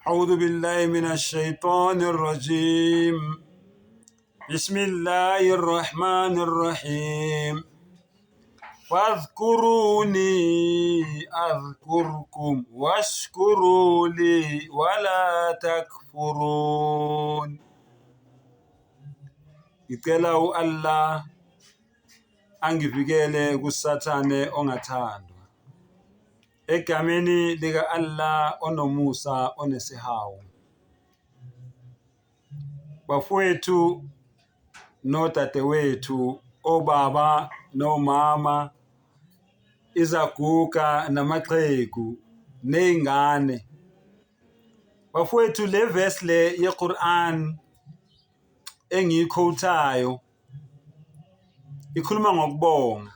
أعوذ بالله من الشيطان الرجيم بسم الله الرحمن الرحيم فاذكروني أذكركم واشكروا لي ولا تكفرون. Ngicela u-Allah angivikele kuSathane ongathandwa. Egameni lika-Allah onomusa onesihawu. Bafowethu nodadewethu, obaba nomama, izaguga namaxhegu ney'ngane. Bafowethu le verse le ye-Quran engiyikhowuthayo ikhuluma ngokubonga.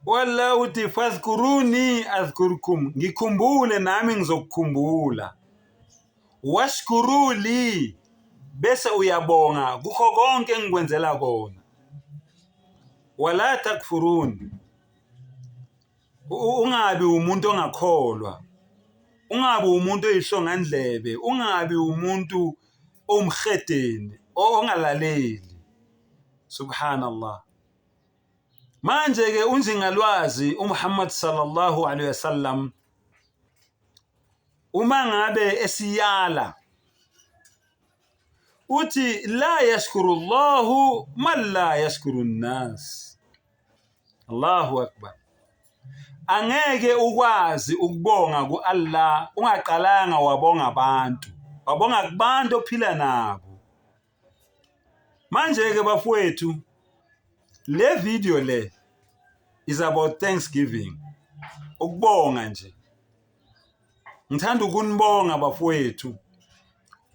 Walla uthi fadhkuruni adhkurkum, ngikhumbule nami ngizokukhumbula. Washkuruli, bese uyabonga kukho konke engikwenzela kona. Wala takfuruni, ungabi umuntu ongakholwa, ungabi umuntu oyihlongandlebe, ungabi umuntu owumhedeni ongalaleli. Subhanallah. Manje ke unjingalwazi uMuhammad sallallahu alaihi wasallam uma ngabe esiyala uthi la yashkuru Allahu man la yashkuru nnas. Allahu akbar. Angeke ukwazi ukubonga ku-Allah ungaqalanga wabonga abantu, wabonga kubantu ophila nabo. Manje-ke bafowethu, le video le is about Thanksgiving, ukubonga nje. Ngithanda ukunibonga bafowethu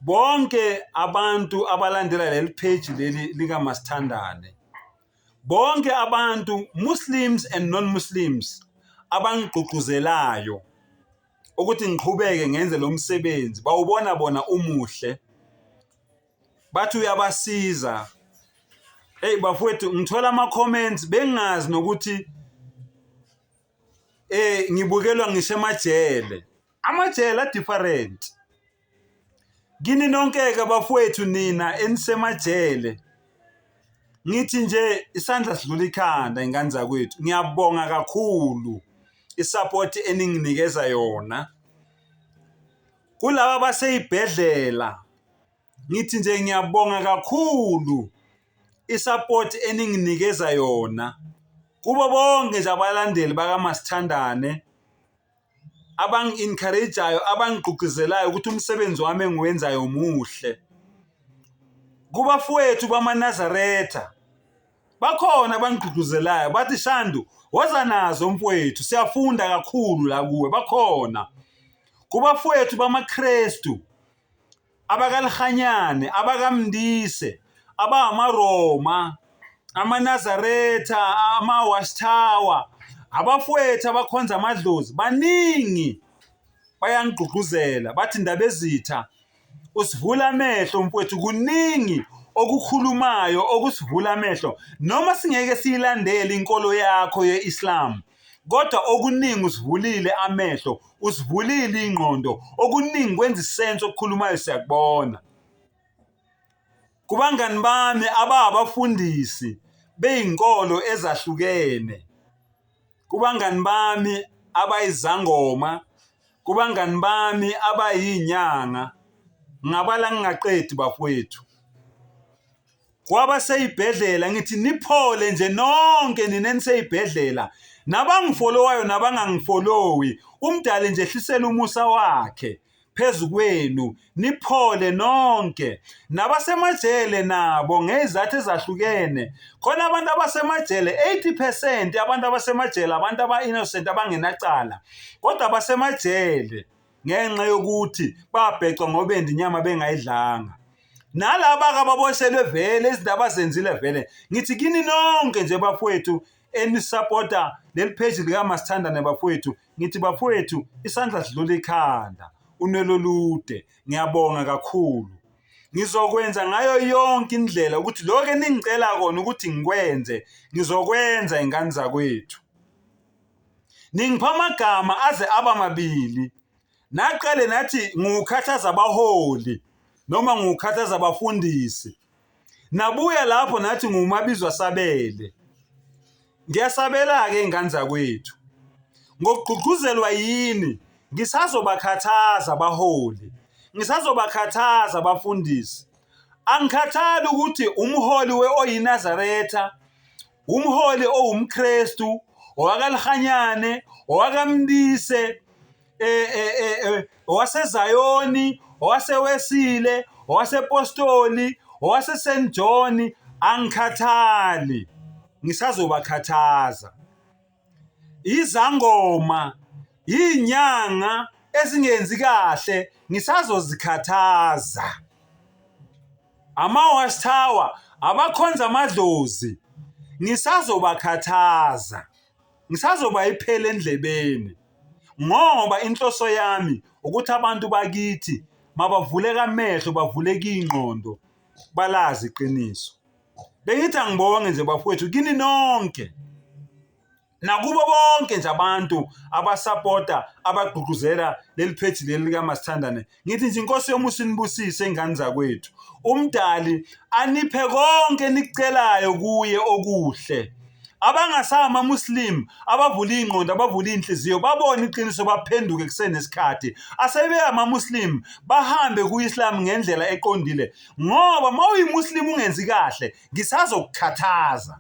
bonke abantu abalandela leli page leli likaMasithandane, bonke abantu Muslims and non-Muslims abangigqugquzelayo ukuthi ngiqhubeke ngenze lo msebenzi, bawubona bona umuhle, bathi uyabasiza. Hey bafowethu, ngithola ama-comments bengingazi nokuthi ngibukelwa ngisho emajele. Amajele a-different. Kini nonke-ke bafowethu nina enisemajele, ngithi nje isandla sidlula ikhanda ingane zakwethu. Ngiyabonga kakhulu isupport eninginikeza yona. Kulaba abasey'bhedlela ngithi nje ngiyabonga kakhulu isupport eninginikeza yona. Kubo bonke nje abalandeli bakaMasithandane abangi-encourage-ayo, abangigqugquzelayo ukuthi umsebenzi wami engiwenzayo muhle. Kubafowethu bamaNazaretha bakhona abangigqugquzelayo bathi Shandu woza nazo mfowethu, siyafunda kakhulu la kuwe, bakhona. Kubafowethu bamaKrestu abakaLihanyane, abakaMndise, abangamaRoma, amaNazaretha, ama-Watchtower, abafowethu abakhonza amadlozi, baningi bayangigqugquzela bathi Ndabezitha usivula amehlo mfowethu, kuningi okukhulumayo okusivula amehlo, noma singeke siyilandele inkolo yakho ye-Islam, kodwa okuningi usivulile amehlo, usivulile ingqondo, okuningi kwenza isense okukhulumayo siyakubona. Kubangani bami ababafundisi beyinkolo ezahlukene, kubangani bami abayizangoma, kubangani bami abayinyanga, ngabala ngingaqedi bafowethu. Kwabaseyibhedlela ngithi niphole nje nonke nina eniseyibhedlela, nabangifolowayo nabangangifolowi, uMdali nje ehlisele umusa wakhe phezu kwenu, niphole nonke. Nabasemajele nabo ngezizathu ezahlukene, khona abantu abasemajele 80% abantu abasemajele abantu aba-innocent abangenacala, kodwa abasemajele ngenxa yokuthi babhecwa ngobende inyama bengayidlanga. Nalaba-ke ababoshelwe vele izinto abazenzile vele, ngithi kini nonke nje bafowethu enisapota leli page likaMasithandane bafowethu, ngithi bafowethu isandla sidlula ikhanda, unwele olude, ngiyabonga kakhulu. Ngizokwenza ngayo yonke indlela ukuthi lokho eningicela kona ukuthi ngikwenze, ngizokwenza ingane zakwethu. Ningipha amagama aze aba mabili. Naqale nathi ngukhathaza abaholi noma ngukhathaza abafundisi. Nabuya lapho nathi ngumabizwa sabele. Ngiyasabela-ke ingane zakwethu. Ngokugqugquzelwa yini ngisazobakhathaza abaholi. Ngisazobakhathaza abafundisi. Angikhathali ukuthi umholi we-oyiNazaretha, umholi owumKristu, owakaLhanyane, owakaMndise, eh, eh, eh, eh owaseZayoni, owaseWesile, owasePostoli, owaseSt John, angikhathali. Ngisazobakhathaza. Izangoma, izinyanga ezingenzi kahle ngisazozikhathaza. Ama-watchtower abakhonza amadlozi ngisazobakhathaza. Ngisazoba iphela endlebeni ngoba inhloso yami ukuthi abantu bakithi mabavuleke amehlo bavuleke iy'ngqondo balazi iqiniso. Bengithi angibonge nje bafowethu kini nonke nakubo bonke nje abantu abasapota abagqugquzela leli pheji leli likaMasithandane. Ngithi nje inkosi yomusa inibusise ingane zakwethu. Umdali aniphe konke enikucelayo kuye okuhle. Abangasama Muslim abavula ingqondo abavula inhliziyo babone iqiniso baphenduke kusenesikhathi. Asebe ama Muslim bahambe ku-Islam ngendlela eqondile ngoba mawuyimuslim ungenzi kahle ngisazokukhathaza.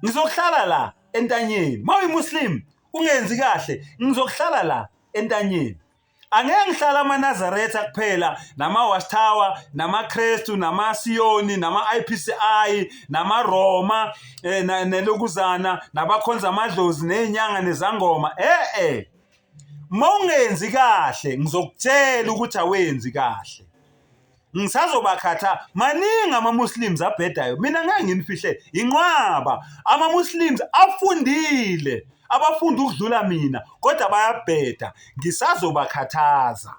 Ngizokuhlala la entanyeni. Mawuyimuslim ungenzi kahle ngizokuhlala la entanyeni. Angeke ngihlala amaNazaretha kuphela nama-Watchtower namaKrestu namaSiyoni nama-IPCI namaRoma eh, nelokuzana nabakhonza amadlozi nezinyanga nezangoma eh eh mawungenzi kahle ngizokutshela ukuthi awenzi kahle ngisazobakhatha maningi ama-muslims abhedayo mina ngeke nginifihle inqwaba ama-muslims afundile abafunda ukudlula mina kodwa bayabheda ngisazobakhathaza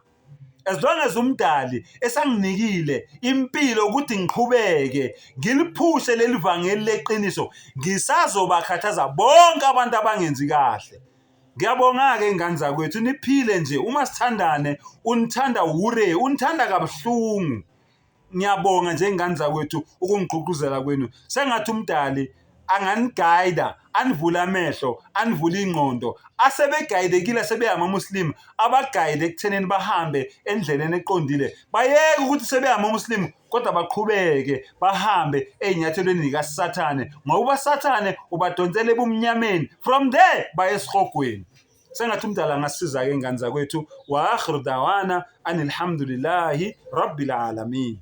as long as umdali esanginikile impilo ukuthi ngiqhubeke ngiliphushe leli vangeli leqiniso ngisazobakhathaza bonke abantu abangenzi kahle. Ngiyabonga-ke ingane zakwethu niphile nje uma sithandane unithanda wure unithanda kabuhlungu. Ngiyabonga nje ingane zakwethu ukungigqugquzela kwenu. Sengathi umdali anganigayida anivule amehlo anivule ingqondo asebegayidekile asebeyamamuslim abagayide ekuthenini bahambe endleleni eqondile bayeke ukuthi sebeyamamuslim kodwa baqhubeke bahambe ey'nyathelweni likaSathane ngoba uSathane ubadonsela ebumnyameni from there baye esihogweni. Sengathi umdala angasiza-ke ingane zakwethu. Wa akhiru dawana anilhamdulillahi rabbil alamin.